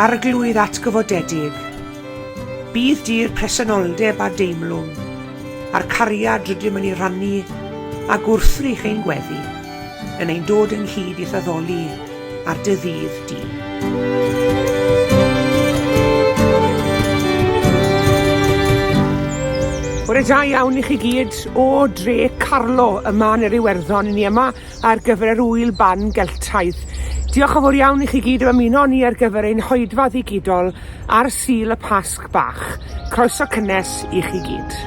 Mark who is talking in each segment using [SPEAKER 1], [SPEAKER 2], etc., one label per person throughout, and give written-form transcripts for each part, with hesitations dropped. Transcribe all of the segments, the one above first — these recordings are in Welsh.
[SPEAKER 1] Arglwydd atgyfodedig, bydd di'r presenoldeb a deimlwn, a'r cariad rydym yn ei rannu a gwrthrych ein gweddi, yn ein dod ynghyd i'th addoli ar dy ddydd di. Bore da iawn i chi gyd o dre Carlo yma yn yr Iwerddon. Ni yma ar gyfer yr ŵyl ban Geltaidd. Diolch yn fawr iawn i chi gyd am ymuno ni ar gyfer ein hoedfa ddigidol ar Sul y Pasg Bach. Croeso cynnes i chi gyd.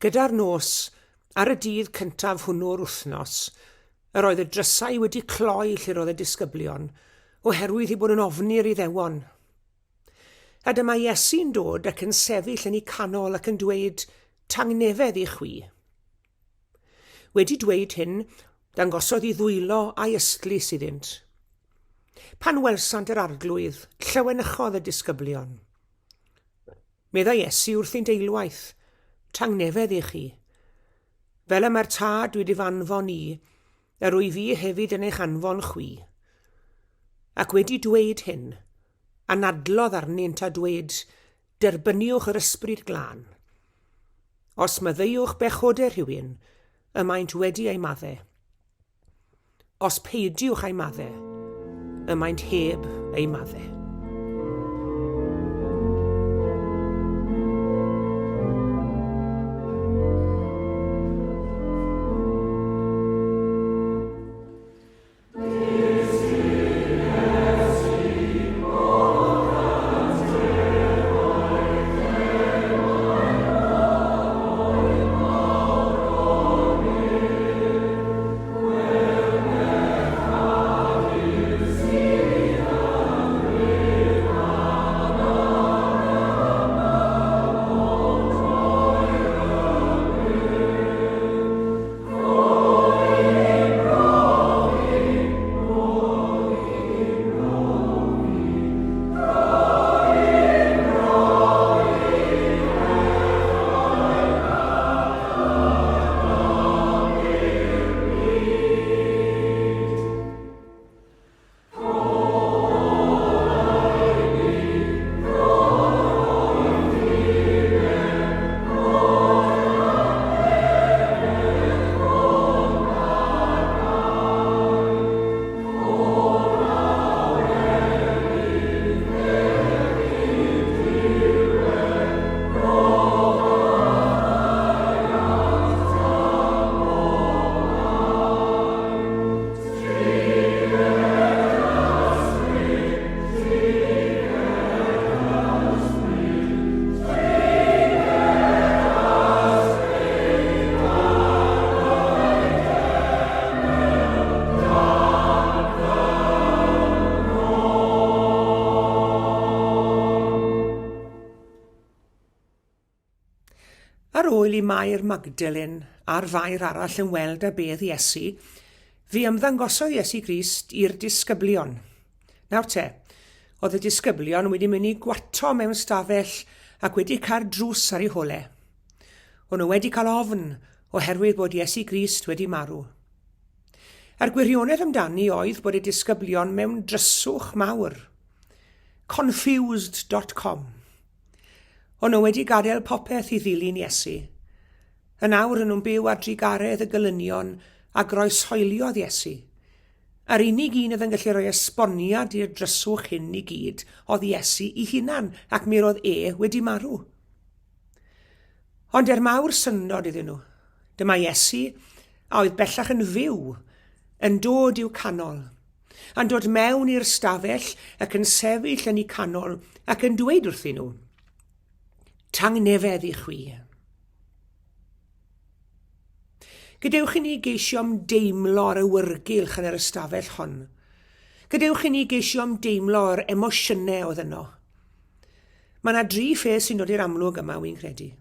[SPEAKER 1] Gyda'r nos, ar y dydd cyntaf hwnnw o'r wythnos, yr oedd y drysau wedi cloi lle roedd y disgyblion, oherwydd eu bod yn ofni'r Iddewon. A dyma Iesu'n dod ac yn sefyll yn eu canol ac yn dweud, Tangnefedd i chwi. Wedi dweud hyn, dangosodd i ddwylo a'i ystlys iddynt. Pan welsant yr Arglwydd, llewenychodd y disgyblion. Meddai Iesu wrthynt eilwaith, Tangnefedd i chi. Fel y mae'r Tad wedi f'anfon i, yr wyf fi hefyd yn eich anfon chwi. Ac wedi dweud hyn, anadlodd arnynt a dweud, Derbyniwch yr Ysbryd Glân. Os maddeuwch bechodau rhywun, y maent wedi eu madde. Os peidiwch â'i madde, y maent heb ei madde. Ar ôl i Mair Magdalen a'r Fair arall ymweld â bedd Iesu, fe ymddangosodd Iesu Grist i'r disgyblion. Nawr te, oedd y disgyblion wedi mynd i gwato mewn stafell ac wedi cael drws ar eu hole. O'n nhw wedi cael ofn oherwydd bod Iesu Grist wedi marw. A'r gwirionedd amdani oedd bod y disgyblion mewn dryswch mawr. Confused.com O'n nhw wedi gadael popeth i ddilyn Iesu. Yn awr yn nhw'n byw ar drugaredd y gelynion a groeshoeliodd Iesu. A'r unig un oedd yn gallu rhoi esboniad i'r dryswch hyn i gyd oedd Iesu i hunan, ac mi roedd e wedi marw. Ond er mawr syndod iddyn nhw, dyma Iesu, a oedd bellach yn fyw, yn dod i'w canol. Yn dod mewn i'r stafell ac yn sefyll yn eu canol ac yn dweud wrthyn nhw, Tangnefedd i chwi. Gadewch i ni geisio ymdeimlo ar awyrgylch yn yr ystafell hon. Gadewch i ni geisio ymdeimlo yr emosiynau oedd yno. Mae yna dri pheth sy'n dod i'r amlwg yma, wy'n credu.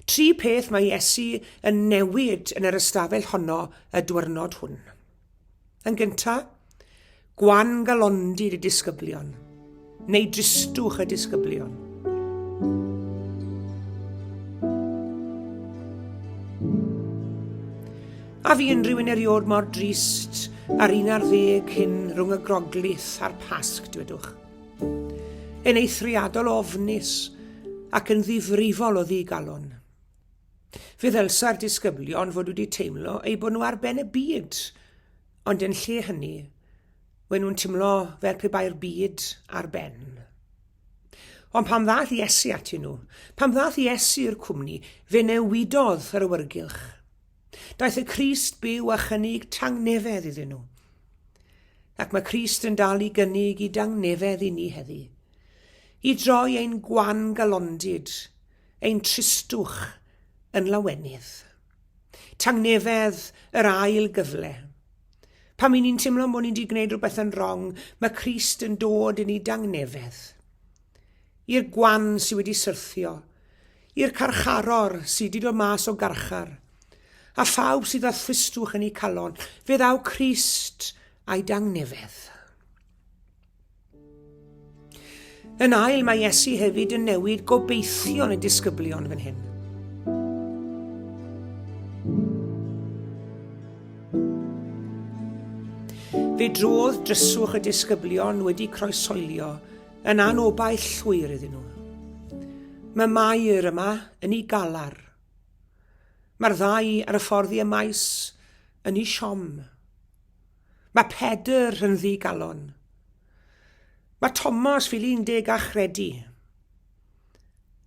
[SPEAKER 1] Tri peth mae Iesu yn newid yn yr ystafell honno y dwyrnod hwn. Yn gyntaf, gwan galondid y disgyblion, neu dristwch y disgyblion. A fi unrhyw un erioed mor drist ar un ar ddeg hyn rhwng y groglith a'r pasg, dwedwch. Yn eithriadol ofnus ac yn ddifrifol o ddigalon. Fe ddylsa'r disgyblion fod wedi teimlo eu bod nhw ar ben y byd, ond yn lle hynny, we nhw'n teimlo fel pe bai'r byd ar ben. Ond pan ddaeth Iesu atyn nhw, pan ddaeth Iesu i'r cwmni, fe newidodd yr awyrgylch. Daeth y Crist byw a chynnig tangnefedd iddyn nhw. Ac mae Crist yn dal i gynnig i dangnefedd i ni heddi. I droi ein gwan galondid, ein tristwch yn lawenydd. Tangnefedd yr ail gyfle. Pan i ni'n teimlo bod ni'n di gwneud rhywbeth yn wrong, mae Crist yn dod i ni dangnefedd. I'r gwan sydd wedi syrthio, i'r carcharor sydd wedi dod mas o garchar, a phawb sydd â thristwch yn eu calon, fe ddaw Crist a'i dangnefedd. Yn ail, mae Iesu hefyd yn newid gobeithion y disgyblion fan hyn. Fe drodd dryswch y disgyblion wedi croeshoelio yn anobaith llwyr iddyn nhw. Mae Mair yma yn ei galar. Mae'r ddau ar y ffordd i Emaus yn ei siom. Mae Pedr yn ddigalon. Mae Thomas fil 11 a chredu.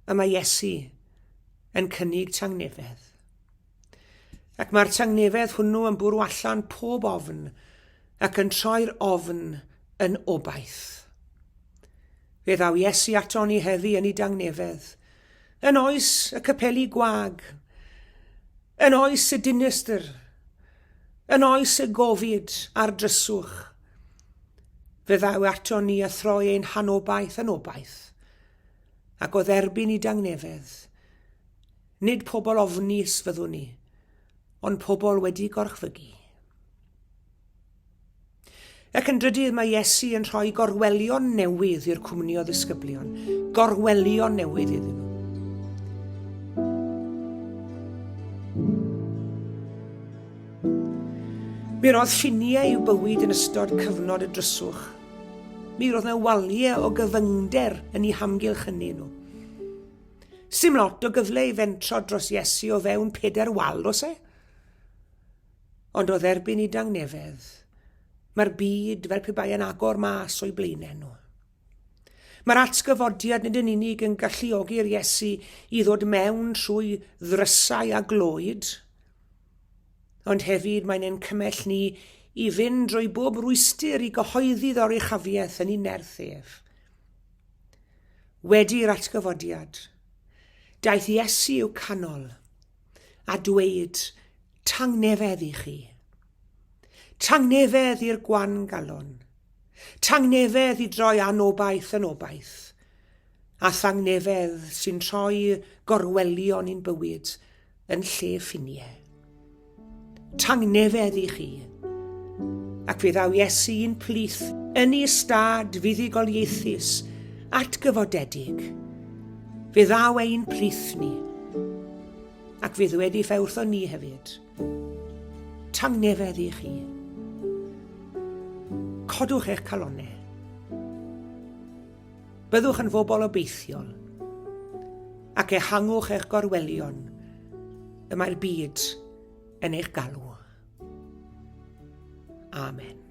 [SPEAKER 1] A mae Iesu yn cynnig tangnefedd. Ac mae'r tangnefedd hwnnw yn bwrw allan pob ofn ac yn troi'r ofn yn obaith. Fe ddaw Iesu ato ni heddi yn ei dangnefedd, yn oes y capeli gwag, yn oes y dinistr, yn oes y gofid a'r dryswch. Fe ddaw ato ni a throi ein hanobaith yn obaith, ac o dderbyn i dangnefedd, Nid pobl ofnus fyddwn ni, ond pobl wedi gorchfygu. Ac yn drydydd, mae Iesu yn rhoi gorwelion newydd i'r cwmni o ddisgyblion. Gorwelion newydd iddyn nhw. Mi roedd ffiniau i'w bywyd yn ystod cyfnod y dryswch. Mi roedd yna waliau o gyfyngder yn eu hamgylchynu nhw. Sim lot o gyfle i fentro dros Iesu o fewn peder wal, oes e? Ond o dderbyn i dangnefedd, mae'r byd fel pe bai yn agor mas o'i blaenau nhw. Mae'r atgyfodiad nid yn unig yn galluogi'r Iesu i ddod mewn trwy ddrysau a gloed, ond hefyd mae'n ein cymell ni i fynd drwy bob rwystr i gyhoeddi ddoruchafiaeth yn ei nerth ef. Wedi'r atgyfodiad, daeth Iesu i'w canol a dweud, Tangnefedd i chi. Tangnefedd i'r gwan galon. Tangnefedd i droi anobaith yn obaith. A thangnefedd sy'n troi gorwelion i'n bywyd yn lle ffiniau. Tangnefedd i chi. Ac fe ddaw Iesu i'n plith yn ei ystâd fuddugoliaethus, atgyfodedig. Fe ddaw e i'n plith ni. Ac fe ddwediff e wrtho ni hefyd. Tangnefedd i chi. Codwch eich calonnau. Byddwch yn fobl obeithiol, ac ehangwch eich gorwelion, y mae'r byd yn eich galw. Amen.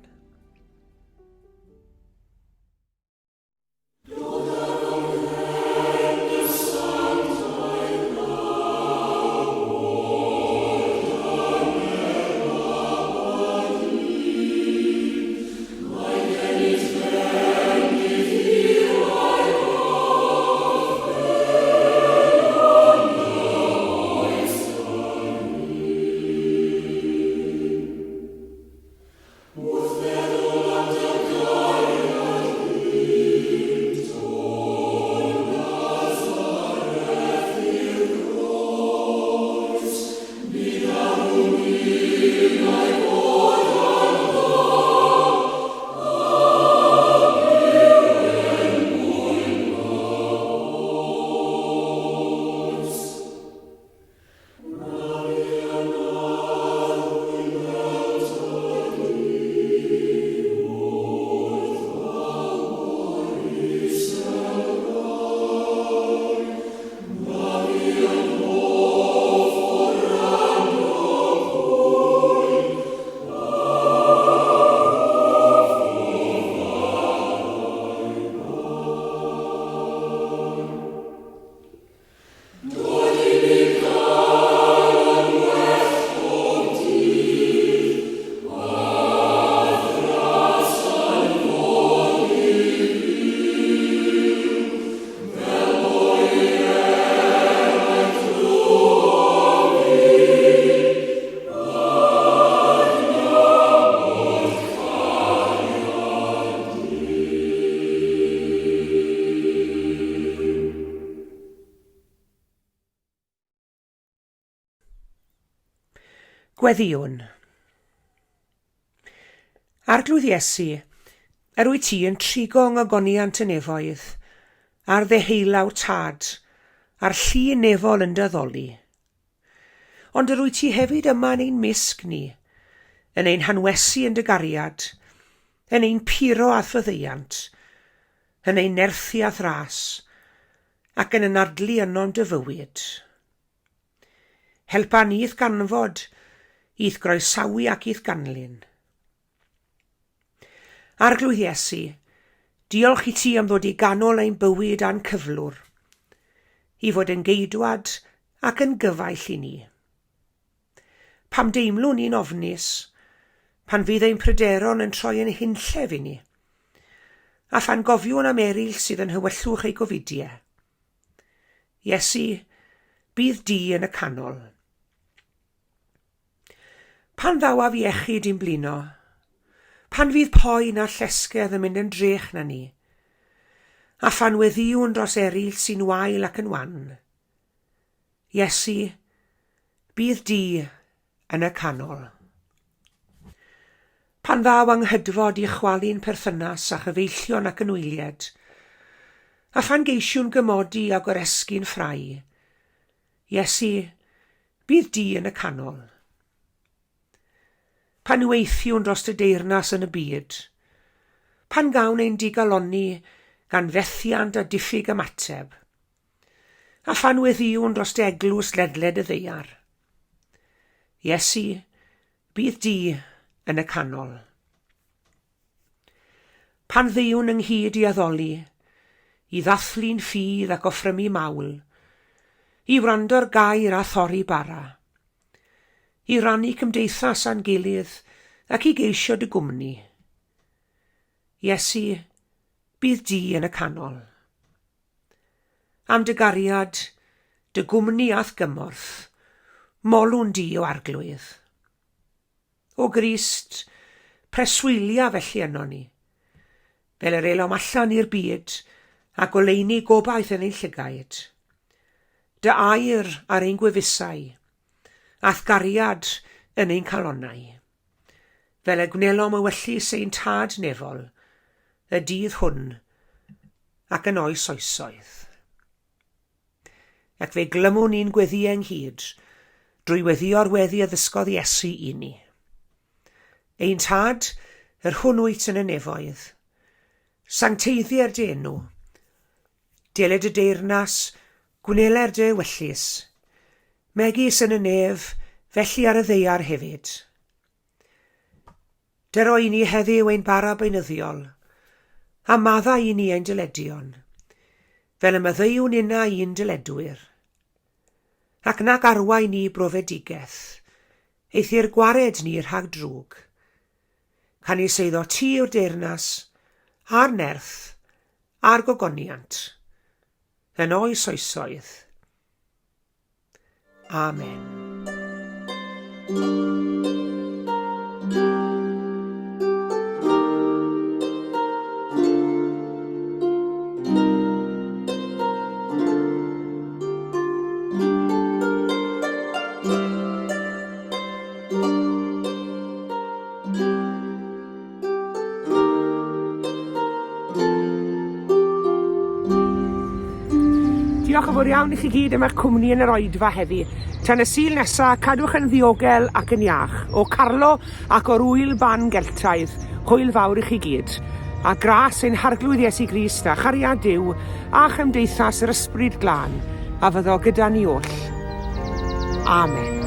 [SPEAKER 1] Gweddïwn. Arglwydd Iesu, yr wyt ti yn trigo yng ngogoniant y nefoedd. ar ddeheulaw Tad, a'r llu nefol yn dy addoli. Ond yr wyt ti hefyd yma yn ein mysg ni, yn ein hanwesu yn dy gariad, yn ein puro a'th faddeuant, yn ein nerthu a'th ras, ac yn anadlu ynom dy fywyd. Helpa ni i'th ganfod, i'th groesawu ac i'th ganlyn. Arglwydd Iesu, diolch i ti am ddod i ganol ein bywyd a'n cyflwr, i fod yn geidwad ac yn gyfaill i ni. Pam deimlwn ni'n ofnus, pan fydd ein pryderon yn troi yn hunllef i ni, a phan gofiwn am eraill sydd yn nhywyllwch eu gofidiau. Iesu, bydd di yn y canol. Pan ddawaf iechyd i'n blino, pan fydd poen a llesgedd yn mynd yn drech na ni, a phan weddïwn dros eraill sy'n wael ac yn wan, Iesu, bydd di yn y canol. Pan ddaw anghydfod i chwalu'n perthynas â chyfeillion ac anwyliaid, a phan geisiwn gymodi a goresgyn ffrae, Iesu, bydd di yn y canol. Pan weithiwn dros dy deyrnas yn y byd, pan gawn ein digalonni gan fethiant a diffyg ymateb, a phan weddïwn dros dy eglwys ledled y ddaear. Iesu, bydd di yn y canol. Pan ddeuwn ynghyd i addoli, i ddathlu'n ffydd ac offrymu mawl, i wrando'r gair a thorri bara, i rannu cymdeithas â'n gilydd ac i geisio dy gwmni. Iesu, bydd di yn y canol. Am dy gariad, dy gwmni a'th gymorth, molwn di, o Arglwydd. O Grist, preswylia felly ynon ni, fel yr elom allan i'r byd a goleuni gobaith yn ein llygaid. Dy air ar ein gwefusau, a'th gariad yn ein calonnau. Fel y gwnelom ewyllys ein Tad nefol, y dydd hwn ac yn oes oesoedd. Ac fe glymwn ni'n gweddïau ynghyd drwy weddïo'r weddi a ddysgodd Iesu i ni. Ein Tad, yr hwn wyt yn y nefoedd, sancteiddier dy enw, deled dy deyrnas, gwneler dy ewyllys, megis yn y nef, felly ar y ddaear hefyd. Dyro i ni heddiw ein bara beunyddiol, a maddau i ni ein dyledion, fel y maddeuwn innau i'n dyledwyr. Ac nac arwain ni i brofedigaeth, eithr gwared ni rhag drwg. Canys eiddo ti yw'r deyrnas, a'r nerth, a'r gogoniant, yn oes oesoedd. Amen. Diolch yn fawr iawn i chi gyd am eich cwmni yn yr oedfa heddi. Tan y Sul nesa, cadwch yn ddiogel ac yn iach. O Carlo ac o'r ŵyl ban Geltaidd, hwyl fawr i chi gyd. A gras ein Harglwydd Iesu Grist a chariad Duw a chymdeithas yr Ysbryd Glân a fyddo gyda ni oll. Amen.